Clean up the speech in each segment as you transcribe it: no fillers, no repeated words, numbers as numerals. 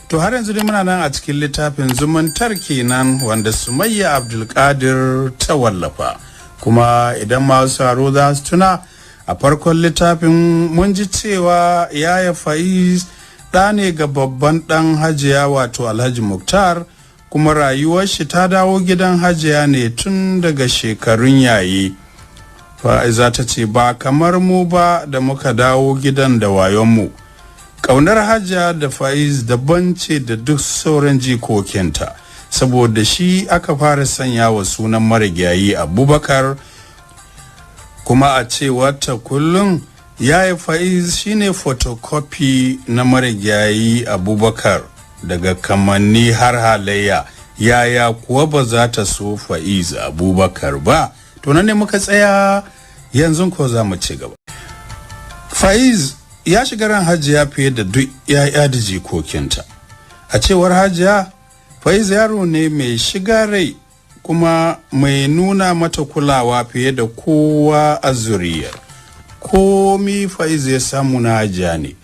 To har yanzu dai muna nan a cikin littafin Zumuntar kenan, wanda Sumayya Abdulkadir ta wallafa. Kuma idan masu saro za su tuna, a farkon littafin mun ji cewa yaya Faiz ɗa ne ga babban ɗan Hajiya, wato Alhaji Muktar, kuma rayuwar shi ta dawo gidan Hajiya ne tun daga shekarun yayi. Fa'iza ta ce ba kamar mu ba da muka dawo gidan da wayonmu. Ƙaunar Hajiya da Faiz daban ce da duk sauran jikokinta, saboda shi aka fara sanya wa sunan marigayi Abubakar. Kuma a cewarta kullum yaya Faiz shine photocopy na marigayi Abubakar daga kamanni har halayya. Yaya kuwa ba za ta so Faiz Abubakar ba? To nan ne muka tsaya, yanzu ko za mu ci gaba. Faiz ya shiga ran Hajiya fiye da duk 'ya'ya da jikokinta. A cewar Hajiya, Faiz yaro ne mai shiga rai kuma mai nuna mata kulawa fiye da kowa a zuriyar. Komi Faiz ya samu na Hajiya ne,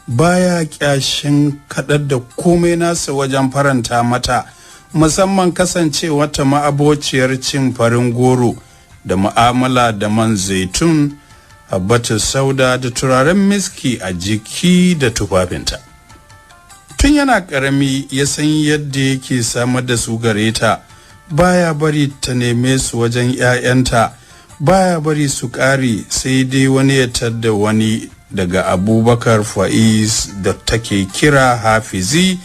baya kyashin kaɗar da komai nasa wajen faranta mata, musamman kasancewa ta ma'abociyar cin farin goro da mu'amala da man zaitun, habbatu sauda da turaren miski a jiki da tufafinta. Tun yana karami ya san yadda yake samar da su gare ta. Baya bari ta neme su wajen 'ya'yanta, baya bari su ƙare, sai dai wani ya tadda wani daga Abubakar Faiz da take kira Hafizi,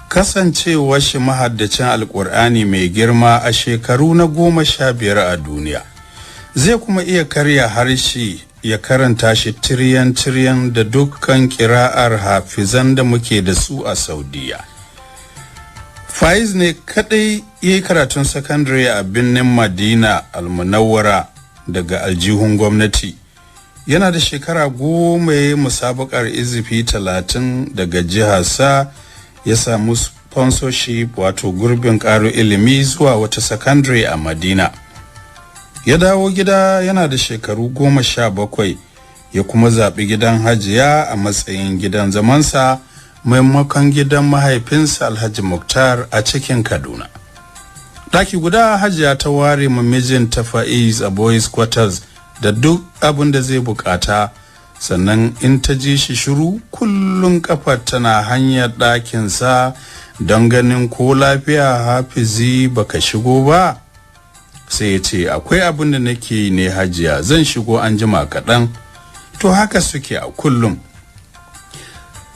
kasancewar shi mahaddacin Alkur'ani mai girma a shekaru na 15 a duniya. Zai kuma iya karya harshe ya karanta shi tiryan tiryan da dukkan kira'ar hafizan da muke da su a Saudiya. Faiz ne kadai ya yi karatun sakandare a birnin Madina Almunawwara daga aljihun gwamnati. Yana da shekara 10 ya yi musabakar izifi 30 daga jiharsa, ya samu sponsorship, wato gurbin karo ilimi zuwa wata sakandare a Madina. Ya dawo gida yana da shekaru 17, ya kuma zaɓi gidan Hajiya a matsayin gidan zamansa maimakon gidan mahaifinsa Alhaji Muktar a cikin Kaduna. Ɗaki guda Hajiya ta ware ma mijinta Faiz a boys quarters da duk abin da zai bukata. Sannan in ta ji shi shiru, kullum kafar tana hanyar ɗakinsa don ganin ko lafiya Hafizi baka shigo ba. Sai ya ce, "Akwai abin da nake ne Hajiya, zan shigo an jima kaɗan." To haka suke a kullum.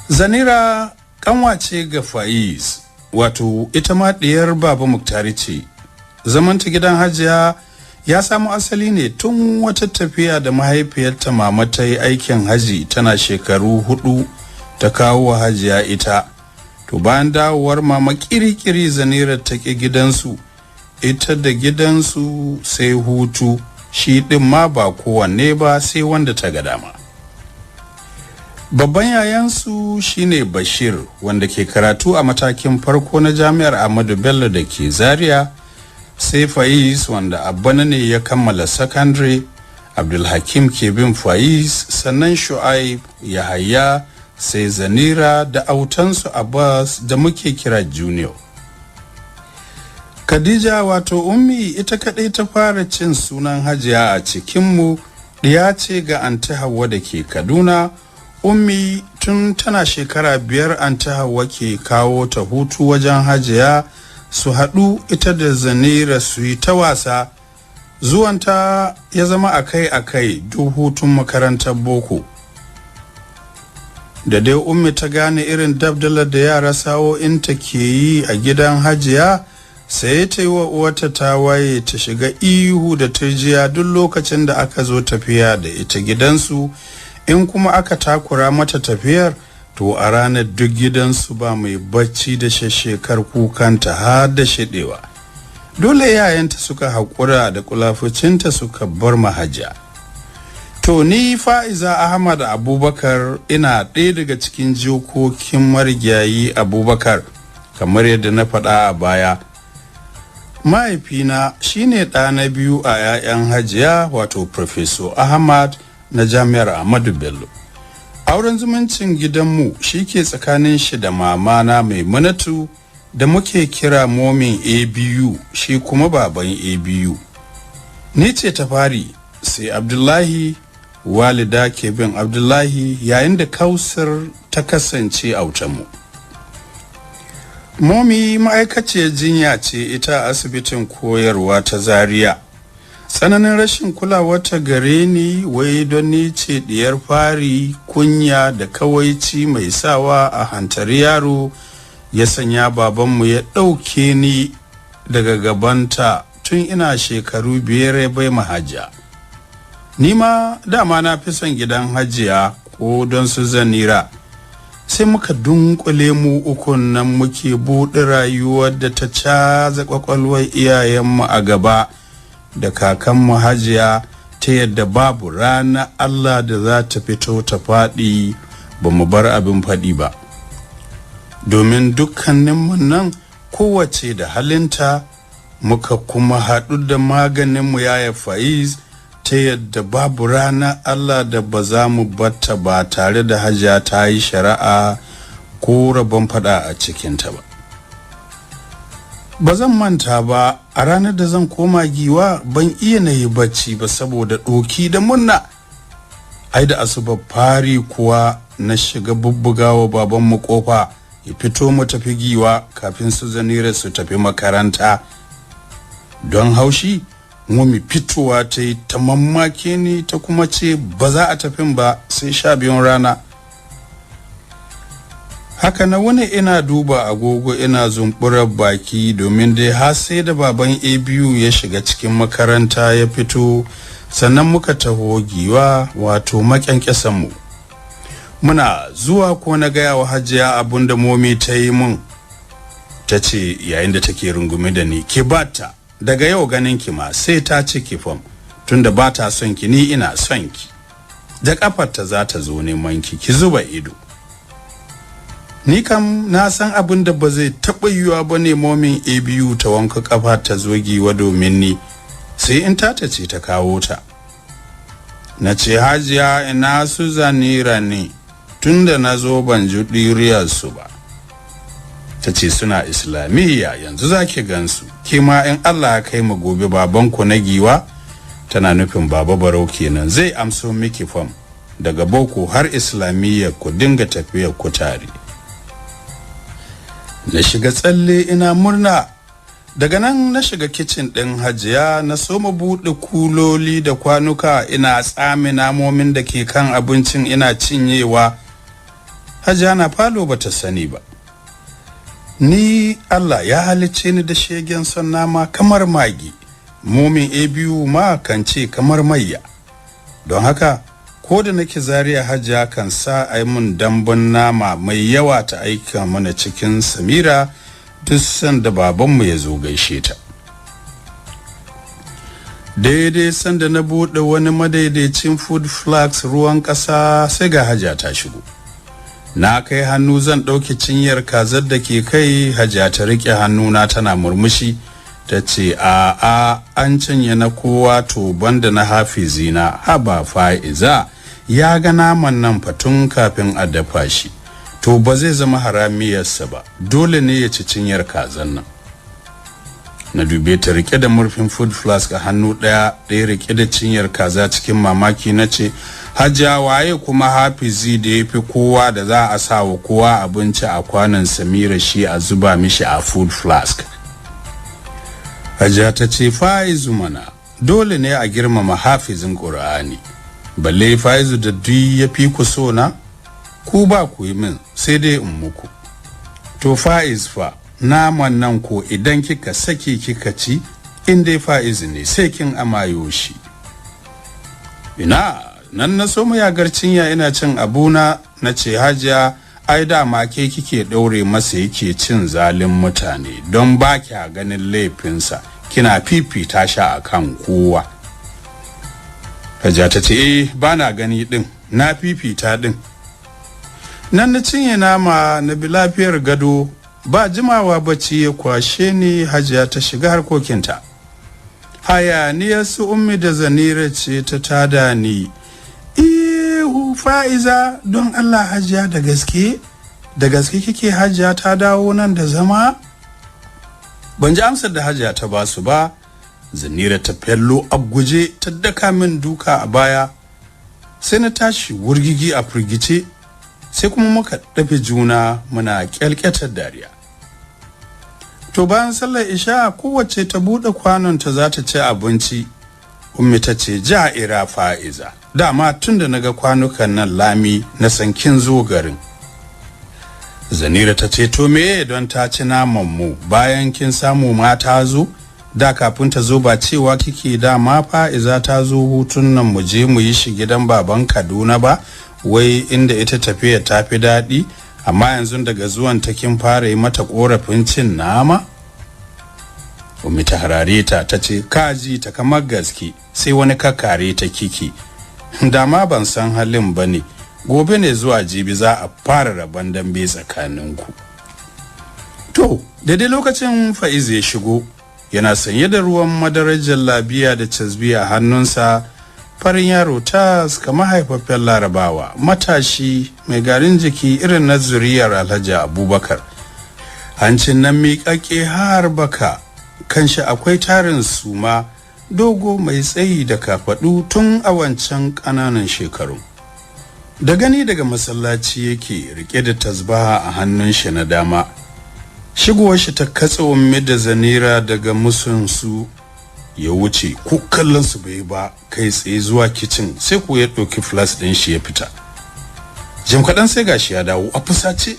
Zanira kanwace ga Faiz, wato ita ma ɗiyar Baba Muktari ce. Zamanta gidan Hajiya ya samu asali ne tun wata tafiya da mahaifiyarta mama ta yi aikin haji tana shekaru 4, ta kawo wa Hajiya ita. To bayan dawowar mama, kirikiri Zanira ta ƙi gidansu. Ita da gidansu sai hutu, shi ɗin ma ba kowanne ba, sai wanda ta ga dama. Babban yayansu shine Bashir, wanda ke karatu a matakin farko na Jami'ar Ahmadu Bello da ke Zaria, sai Faiz, wanda abana ne ya kammala secondary. Abdulhakim ke bin Faiz, sannan Shu'aib, Yahaya, sai Zanira da autansu Abbas da muke kira Junior. Khadija, wato Ummi, ita kadai ta fara cin sunan Hajiya a cikinmu. Ɗiya ce ga Anti Hauwa da ke Kaduna. Ummi tun tana shekara 5 Anti Hauwa ke kawo ta hutu wajen Hajiya, su haɗu ita da Zanira su yi ta wasa. Zuwanta ya zama akai-akai duk hutun makarantar boko. Da dai Ummi ta gane irin dabdalar da yara sa'o'inta ke yi a gidan Hajiya, sai ta yi wa uwarta tawaye, ta shiga ihu da turjiya duk lokacin da aka zo tafiya da ita gidansu. In kuma aka takura mata tafiyar, to a ranar duk gidansu ba mai bacci da shekar kukanta har da shiɗewa. Dole yayanta suka haƙura da kulafucinta suka bar mahaja. To ni Fa'iza Ahmad Abubakar ina ɗaya daga cikin jikokin marigayi Abubakar. Kamar yadda na faɗa a baya, mahaifina shine ɗa na biyu a 'ya'yan Hajiya, wato Professor Ahmad na Jami'ar Ahmadu Bello. Auren zumuncin gidanmu shi ke tsakanin shi da mamana Maimunatu da muke kira momin ABU, shi kuma baban ABU. Ni ce ta fari, sai Abdullahi, walida ke bin Abdullahi, yayin da Kausar ta kasance autanmu. Momi ma'aikaciyar jinya ce ita a asibitin koyarwa ta Zaria. Tsananin rashin kulawa ta gare ni, wai don ni ce diyar fari, kunya da kawaici mai sawa a hantari yaro, ya sanya babanmu ya ɗauke ni daga gabanta tun ina shekaru 5 ya bai hajiya. Ni ma dama na fi son gidan hajiya ko don su Zanira. Sai muka dunkule mu ukun nan muke buɗe rayuwar da ta caza kwakwalwar iyayenmu a gaba da kakanmu hajiya, ta yadda babu rana Allah da za ta fito ta faɗi ba mu bar abin faɗi ba. Domin dukkaninmu nan kowace da halinta, muka kuma haɗu da maganinmu yaya Faiz, ta yadda babu rana Allah da ba za mu batta ba tare da hajiya ta yi shari'a ko rabon faɗa a cikinta ba. Ba zan manta ba, a ranar da zan koma Giwa ban iya na yi bacci ba saboda ɗoki da munna. Ai da asuba fari kuwa na shiga bubbugawa babanmu kofa ya fito mu tafi Giwa kafin su Zanira su tafi makaranta. Don haushi mumi fitowa ta yi ta mammake ni, ta kuma ce ba za a tafin ba sai 12 rana. Haka na wani ina duba agogo ina zumburar baki, domin dai har sai da baban ABU ya shiga cikin makaranta ya fito, sannan muka taho Giwa, wato mu. Muna zuwa ko na gaya wa hajiya abun da momi ta yi mun. Ta ce yayin da take rungume da ni, ki bata daga yau ganin ki ma sai ta ci ki fam, tunda ba ta son ki ni ina son ki, da kafarta za ta zo neman ki, ki zuba ido. Ni kam na san abin da ba zai taɓa yiwuwa ba ne momin ABU ta wanka kafa ta zo Giwa domin ni, sai in ta ce ta kawo ta. Na ce hajiya ina su Zanira ne, tunda na zo ban ji ɗuriyarsu ba. Ta ce suna islamiyya yanzu za ki gansu, ke ma in Allah ya kai mu gobe babanku na Giwa, tana nufin Baba Barau kenan, zai amso miki fam daga boko har islamiyya, ku dinga tafiyar ku tare. Na shiga tsalle ina murna. Daga nan na shiga kicin ɗin hajiya na soma buɗe kuloli da kwanuka ina tsame namomin da ke kan abincin ina cinyewa. Hajiya na falo bata sani ba. Ni Allah ya halicce ni da shegen son nama kamar magi, momin ABU ma kan ce kamar mayya. Don haka ko da nake Zaria hajiya kan sa ai mun dambun nama mai yawa ta aika mana cikin Samira duk sanda babanmu ya zo gaishe ta. Daidai sanda na buɗe wani madaidaicin food flask ruwan ƙasa, sai ga hajiya ta shigo. Na kai hannu zan ɗauki cinyar kazar da ke kai, hajiya ta riƙe hannuna tana murmushi, ta ce a a an cinye na kowa to banda na hafizina. Haba Fa'iza, ya ga naman nan fatun kafin a dafa shi, to ba zai zama haramiyarsa ba, dole ne ya ci cinyar kazan nan. Na dube ta rike da murfin food flask a hannu ɗaya, ɗaya rike da cinyar kaza, cikin mamaki na ce hajiya waye kuma hafizi da ya fi kowa da za a sa wa kowa abinci a kwanan Samira shi a zuba mishi a food flask? Hajiya ta ce Faizu mana, dole ne a girmama hafizin Ƙur'ani, balle Faizu da duk ya fi ku so na, ku ba ku yi min sai dai in muku. To Faiz fa, naman nan ko idan kika sake kika ci, in dai Faiz ne sai kin amayo shi. Ina nan na so yagar cinya ina cin abuna, na ce hajiya ai dama ke kike ɗaure masa yake cin zalin mutane, don ba kya ganin laifinsa, kina fifita shi a kan kowa. Hajiya ta ce eh ba na gani din, na fifita din. Nan na cinye nama na bi lafiyar gado, ba jimawa bacci ya kwashe ni. Hajiya ta shiga harkokinta. Hayaniyar su Ummi da Zanira ce ta tada ni. Ihu, "Fa'iza, don Allah Hajiya, da gaske da gaske kike Hajiya ta dawo nan da zama?" Ban ji amsar da Hajiya ta basu ba. Zanira ta fello a guje ta daka min duka a baya, sai na tashi wurgigi a firgice, sai kuma muka dafe juna muna kyalkyatar dariya. To, bayan sallar isha kowace ta buɗe kwanonta za ta ci abinci. Ummi ta ce, "Ja'ira Fa'iza, dama tun da naga kwanukan nan lami na san kin zo garin." Zanira ta ce, "To me don ta ci naman mu bayan kin samu ma ta zo? Da kafin ta zo ba cewa kike dama Fa'iza ta zo hutun nan mu je mu yi shi gidan baban Kaduna ba, wai inda ita tafiya ta fi daɗi? Amma yanzu daga zuwan ta kin fara yi mata korafin cin nama." Ummi ta harare ta, ta ce, "Kaji ta kamar gaske, sai wani kakare ta kiki. Dama ban san halin ba ne. Gobe ne zuwa jibi za a fara rabon dambe tsakaninku." To, daidai lokacin Fa'iz ya shigo, yana sanye da ruwan madarar jallabiya da casbi a hannunsa. Farin yaro tas kamar haifaffen Larabawa, matashi mai garin jiki irin na zuriyar Alhaji Abubakar. Hancin nan miƙaƙe har baka, kanshi akwai tarin suma, dogo mai tsayi da kafaɗu tun a wancan ƙananan shekaru. Da gani daga masallaci yake, rike da tasbaha a hannun shi na dama. Shigowar shi ta katse Ummi da Zanira daga musunsu. Ya wuce, ko kallon su bai ba, kai tsaye zuwa kicin, sai ko ya ɗauki flask ɗin shi ya fita. Jim kaɗan sai gashi ya dawo a fusace,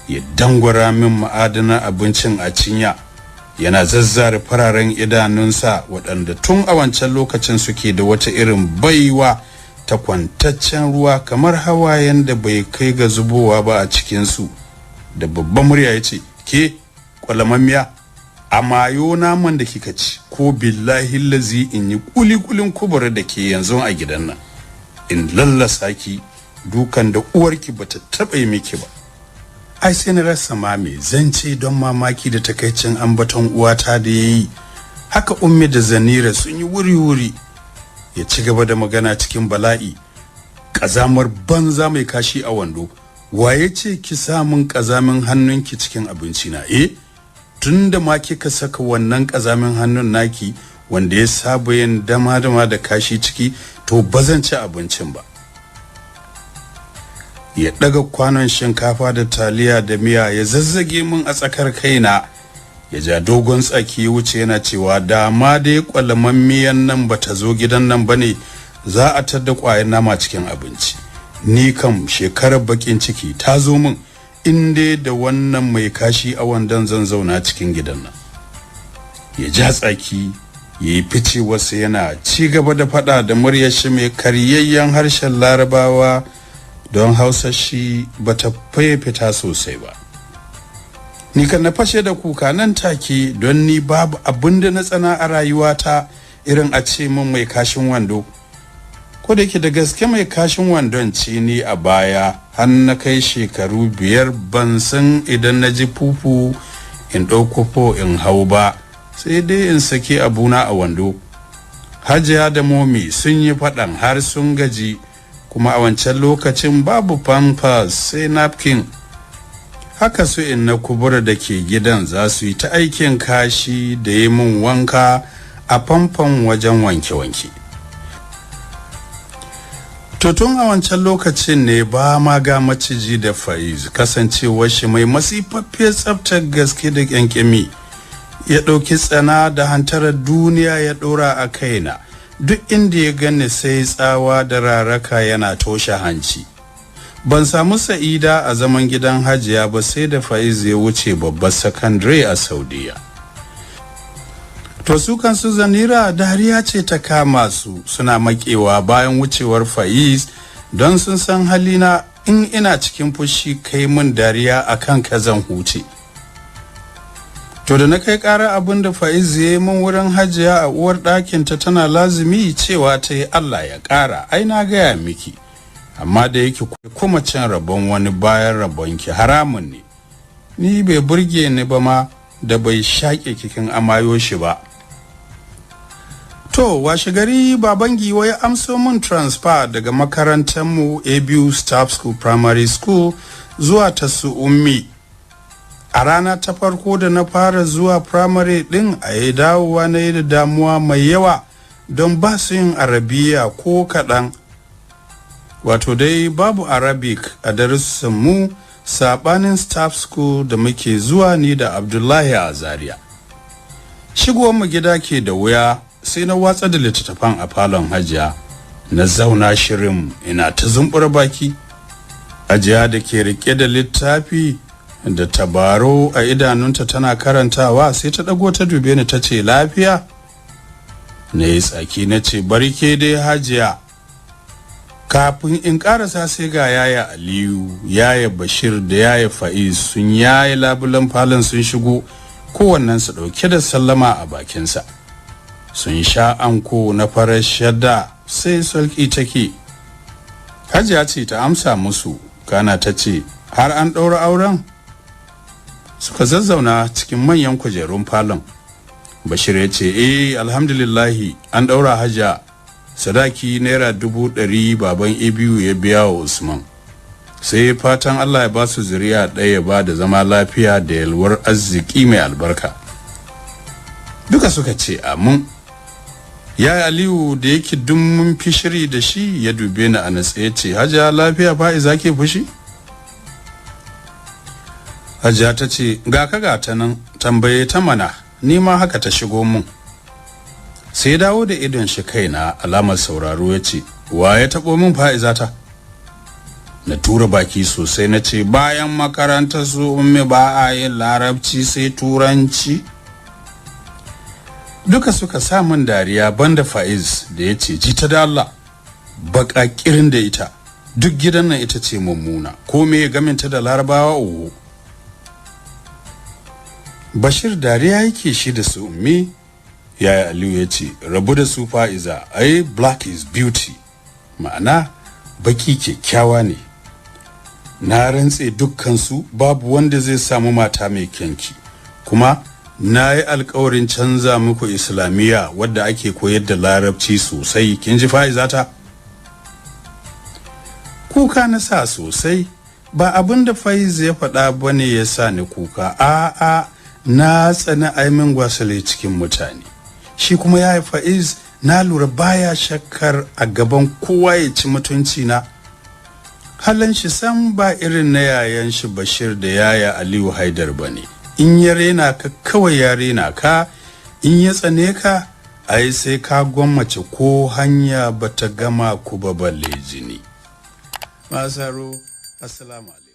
ya dangwara min ma'adanan abincin a cinya, yana zazzare fararen idanunsa waɗanda tun a wancan lokacin suke da wata irin baiwa ta kwantaccen ruwa kamar hawayen da bai kai ga zubowa ba a cikinsu. Da babban murya ya ce, "Ke kwalamammiya, a mayo naman da kika ci, ko billahi lazi in yi kulikulin kubura da ke yanzu a gidan nan, in lallasa ki dukan da uwarki bata taɓa yi miki ba." Ai sai na rasa ma me zance don mamaki da takaicin ambaton uwata da ya yi. Haka Ummi da Zanira sun yi wuri-wuri. Ya ci gaba da magana cikin bala'i, "Ƙazamar banza mai kashi a wando, waye ce ki samun ƙazamin hannunki cikin abinci na? Eh, tun da ma kika saka wannan ƙazamin hannun naki wanda ya saba yin dama-dama da kashi ciki, to ba zan ci abincin ba." Ya ɗaga kwanon shinkafa da taliya da miya ya zazzage min a tsakar kaina. Ya ja dogon tsaki ya wuce, yana cewa, "Da ma dai kwalaman miyan nan bata zo gidan nan bane za a tadda ƙwayar nama cikin abinci. Ni kam shekarar bakin ciki ta zo min in dai da wannan mai kashi a wandan zan zauna cikin gidan nan." Ya ja tsaki ya yi fice wasu, yana ci gaba da fada da muryar shi mai karyayyen harshen Larabawa, don Hausa shi bata faye fita sosai ba. Ni kan na fashe da kuka nan take, don ni babu abin da na tsana a rayuwata irin a ce min mai kashin wando. Ko da yake da gaske mai kashin wandon ce ni a baya, har na kai shekaru 5 ban san idan na ji fufu in ɗauko fo in hau ba, sai dai in saki abuna a wando. Hajiya da Momi sun yi faɗan har sun gaji, kuma a wancan lokacin babu Pampers sai napkin. Haka su in na Kubura da ke gidan za su yi ta aikin kashi da yi mun wanka a famfon wajen wanke-wanke. To, tun a wancan lokacin ne ba ma ga maciji da Faiz, kasancewar shi mai masifaffiyar tsaftar gaske da kyankyami. Ya ɗauki tsana da hantarar duniya ya ɗora a kaina. Duk inda ya gani sai tsawa da raraka, yana toshe hanci. Ban samu sa'ida a zaman gidan Hajiya ba sai da Faiz ya wuce babbar sakandare a Saudiya. To, su kansu Zanira dariya ce ta kama su, suna makewa bayan wucewar Faiz, don sun san halina, in ina cikin fushi kai mun dariya akan kazan huce. To, da na kai ƙara abin da Faiz ya yi min wurin Hajiya a uwar ɗakinta tana lazumi, cewa ta yi, "Allah ya ƙara, ai na gaya miki, amma da yake kuma cin rabon wani bayan rabon ki haramun ne. Ni bai burge ni ba ma da bai shaƙe kikin amayo shi ba." To, washe gari baban Giwa ya amso mun transfer daga makarantar mu ABU Staff School Primary School zuwa ta su Ummi. A rana ta farko da na fara zuwa primary din, a yi dawowa na yi da damuwa mai yawa, don ba su yin Arabiya ko kaɗan. Wato dai babu Arabic a darussan mu, sabanin staff school da muke zuwa ni da Abdullahi a Zaria. Shigowar mu gida ke da wuya, sai na watsa da littattafan a falon Hajiya, na zauna shirin ina ta zumbura baki. Hajiya da ke rike da littafi da tabaro a idanunta tana karantawa, sai ta ɗago ta dube ni ta ce, "Lafiya?" Na yi tsaki na ce, "Barke dai, Hajiya." Kafin in karasa, sai ga Yaya Aliyu, Yaya Bashir da Yaya Fa'iz sun yaye labulan falon sun shigo, kowannen su dauke da sallama a bakinsa. Sun sha anko na farar shadda sai sulki take. Hajiya ce ta amsa musu, kana ta ce, "Har an ɗaura auren?" Suka zazzauna cikin manyan kujerun falon. Bashir ya ce, "Eh, alhamdulillahi, an ɗaura, Hajiya. Sadaki ₦100,000 baban Ibiyu ya biya wa Usman. Sai fatan Allah ya ba su zuriya ɗaya, ba da zama lafiya da yalwar arziki mai albarka." Duka suka ce amin. Ya Aliyu da yake duk mun fi shiri da shi, ya dube ni a natse ya ce, "Hajiya, lafiya Fa'iza ke fushi?" Hajiya ta ce, "Ga ka ga ta nan, tambaye ta mana, ni ma haka ta shigo mun." Sai dawo da idon shi kaina alamar sauraro, ya ce, "Wa ya taɓo min Fa'iza ta?" Na tura baki sosai na ce, "Bayan makarantar su Ummi ba a yin Larabci sai Turanci." Duka suka sa min dariya banda Fa'iz da ya ce, "Ji ta da Allah, baka kirin da ita, duk gidan nan ita ce mummuna, ko me gaminta da Larabawa oho." Bashir dariya yake shi da su Ummi. Yaya Aliyu ya ce, "Rabu da su, Fa'iza, ai black is beauty, ma'ana baki kyakkyawa ne. Na rantse dukkansu babu wanda zai samu mata mai kyanki. Kuma na yi alkawarin canza muku Islamiyya wadda ake koyar da Larabci sosai. Kin ji, Fa'izata?" Kuka na sa sosai. Ba abin da Faiz ya faɗa ba ne ya sa ni kuka, a'a, na tsani aimin gwasale cikin mutane. Shi kuma ya Faiz, na lura baya shakkar a gaban kowa ya ci mutunci na. Halin shi san ba irin na yayan shi Bashir da Yaya Aliyu Haidar ba ne. In ya rena ka, kawai ya rena ka. In ya tsane ka, ai sai ka gwammace ko hanya bata gama ku ba balle jini. Masaro, assalamu alaikum.